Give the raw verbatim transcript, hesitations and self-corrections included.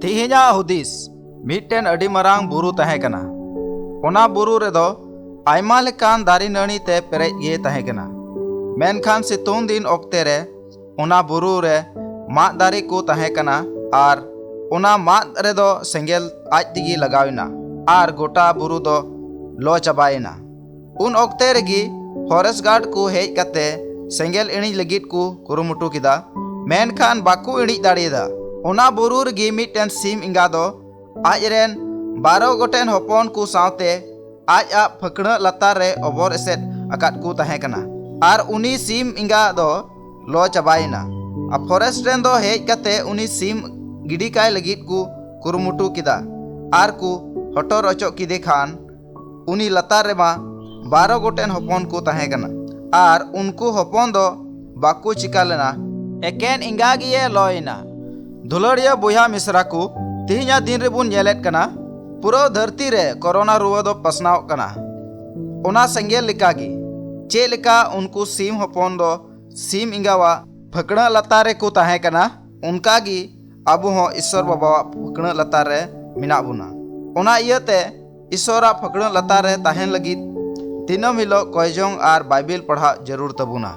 ᱛᱮᱦᱮᱧᱟᱜ ᱦᱩᱫᱤᱥ᱾ ᱢᱤᱫᱴᱮᱱ ᱟᱹᱰᱤ ᱢᱟᱨᱟᱝ ᱵᱩᱨᱩ ᱛᱟᱦᱮᱸ ᱠᱟᱱᱟ᱾ ᱚᱱᱟ ᱵᱩᱨᱩ ᱨᱮᱫᱚ ᱟᱭᱢᱟ ᱞᱮᱠᱟᱱ ᱫᱟᱨᱮ ᱱᱟᱹᱲᱤ ᱛᱮ ᱯᱮᱨᱮᱡ ᱜᱮ ᱛᱟᱦᱮᱸ ᱠᱟᱱᱟ᱾ ᱢᱮᱱᱠᱷᱟᱱ ᱥᱤᱛᱩᱝ ᱫᱤᱱ ᱚᱠᱛᱮ ᱨᱮ ᱚᱱᱟ ᱵᱩᱨᱩ ᱨᱮ ᱢᱟᱫ ᱫᱟᱨᱮ ᱠᱚ ᱛᱟᱦᱮᱸ ᱠᱟᱱᱟ ᱟᱨ ᱚᱱᱟ ᱢᱟᱫ ᱨᱮᱫᱚ ᱥᱮᱸᱜᱮᱞ ᱟᱡ ᱛᱮᱜᱮ ᱞᱟᱜᱟᱣ ᱮᱱᱟ ᱟᱨ ᱜᱚᱴᱟ ᱵᱩᱨᱩ ᱫᱚ ᱞᱚ ᱪᱟᱵᱟᱭᱮᱱᱟ᱾ ᱩᱱ ᱚᱠᱛᱮ ᱨᱮᱜᱮ ᱯᱷᱚᱨᱮᱥᱴ ᱜᱟᱨᱰ ᱠᱚ ᱦᱮᱡ ᱠᱟᱛᱮ ᱥᱮᱸᱜᱮᱞ ᱤᱬᱤᱡ ᱞᱟᱹᱜᱤᱫ ᱠᱚ ᱠᱩᱨᱩᱢᱩᱴᱩ ᱠᱮᱫᱟ, ᱢᱮᱱᱠᱷᱟᱱ ᱵᱟᱠᱚ ᱤᱬᱤᱡ ᱫᱟᱲᱮᱭᱟᱫᱟ᱾ ᱚᱱᱟ ᱵᱩᱨᱩ ᱨᱮᱜᱮ ᱢᱤᱫᱴᱮᱱ ᱥᱤᱢ ᱮᱸᱜᱟ ᱫᱚ ᱟᱡ ᱨᱮᱱ ᱵᱟᱨᱚ ᱜᱚᱴᱮᱱ ᱦᱚᱯᱚᱱ ᱠᱚ ᱥᱟᱶᱛᱮ ᱟᱡ ᱟᱜ ᱯᱷᱟᱹᱠᱬᱟᱹᱜ ᱞᱟᱛᱟᱨ ᱨᱮ ᱚᱵᱚᱨ ᱮᱥᱮᱫ ᱟᱠᱟᱫ ᱠᱚ ᱛᱟᱦᱮᱸ ᱠᱟᱱᱟ᱾ ᱟᱨ ᱩᱱᱤ ᱥᱤᱢ ᱮᱸᱜᱟ ᱫᱚ ᱞᱚ ᱪᱟᱵᱟᱭᱮᱱᱟ᱾ ᱟᱨ ᱯᱷᱚᱨᱮᱥᱴ ᱨᱮᱱ ᱫᱚ ᱦᱮᱡ ᱠᱟᱛᱮ ᱩᱱᱤ ᱥᱤᱢ ᱜᱤᱰᱤ ᱠᱟᱭ ᱞᱟᱹᱜᱤᱫ ᱠᱚ ᱠᱩᱨᱩᱢᱩᱴᱩ ᱠᱮᱫᱟ ᱟᱨ ᱠᱚ ᱦᱚᱴᱚᱨ ᱚᱪᱚᱜ ᱠᱮᱫᱮ ᱠᱷᱟᱱ ᱩᱱᱤ ᱞᱟᱛᱟᱨ ᱨᱮᱢᱟ ᱵᱟᱨᱚ ᱜᱚᱴᱮᱱ ᱦᱚᱯᱚᱱ ᱠᱚ ᱛᱟᱦᱮᱸ ᱠᱟᱱᱟ ᱟᱨ ᱩᱱᱠᱩ ᱦᱚᱯᱚᱱ ᱫᱚ ᱵᱟᱠᱚ ᱪᱤᱠᱟ ᱞᱮᱱᱟ, ᱮᱠᱮᱱ ᱮᱸᱜᱟ ᱜᱮᱭᱮ ᱞᱚᱭᱮᱱᱟ᱾ ᱫᱩᱞᱟᱹᱲᱤᱭᱟᱹ ᱵᱚᱭᱦᱟ ᱢᱤᱥᱨᱟ ᱠᱚ, ᱛᱮᱦᱮᱧᱟᱜ ᱫᱤᱱ ᱨᱮᱵᱚᱱ ᱧᱮᱞᱮᱫ ᱠᱟᱱᱟ ᱯᱩᱨᱟᱹ ᱫᱷᱟᱹᱨᱛᱤ ᱨᱮ ᱠᱳᱨᱳᱱᱟ ᱨᱩᱣᱟᱹ ᱫᱚ ᱯᱟᱥᱱᱟᱣᱚᱜ ᱠᱟᱱᱟ᱾ ᱚᱱᱟ ᱥᱮᱸᱜᱮᱞ ᱞᱮᱠᱟᱜᱮ ᱪᱮᱫ ᱞᱮᱠᱟ ᱩᱱᱠᱩ ᱥᱤᱢ ᱦᱚᱯᱚᱱ ᱫᱚ ᱥᱤᱢ ᱮᱸᱜᱟᱣᱟᱜ ᱯᱷᱟᱹᱠᱬᱟᱹᱜ ᱞᱟᱛᱟᱨ ᱨᱮᱠᱚ ᱛᱟᱦᱮᱸ ᱠᱟᱱᱟ, ᱚᱱᱠᱟᱜᱮ ᱟᱵᱚ ᱦᱚᱸ ᱤᱥᱥᱚᱨ ᱵᱟᱵᱟᱣᱟᱜ ᱯᱷᱟᱹᱠᱬᱟᱹᱜ ᱞᱟᱛᱟᱨ ᱨᱮ ᱢᱮᱱᱟᱜ ᱵᱚᱱᱟ᱾ ᱚᱱᱟ ᱤᱭᱟᱹᱛᱮ ᱤᱥᱥᱚᱨᱟᱜ ᱯᱷᱟᱹᱠᱬᱟᱹᱜ ᱞᱟᱛᱟᱨ ᱨᱮ ᱛᱟᱦᱮᱱ ᱞᱟᱹᱜᱤᱫ ᱫᱤᱱᱟᱹᱢ ᱦᱤᱞᱳᱜ ᱠᱚᱭᱡᱚᱝ ᱟᱨ ᱵᱟᱭᱵᱮᱞ ᱯᱟᱲᱦᱟᱜ ᱡᱟᱹᱨᱩᱲ ᱛᱟᱵᱚᱱᱟ᱾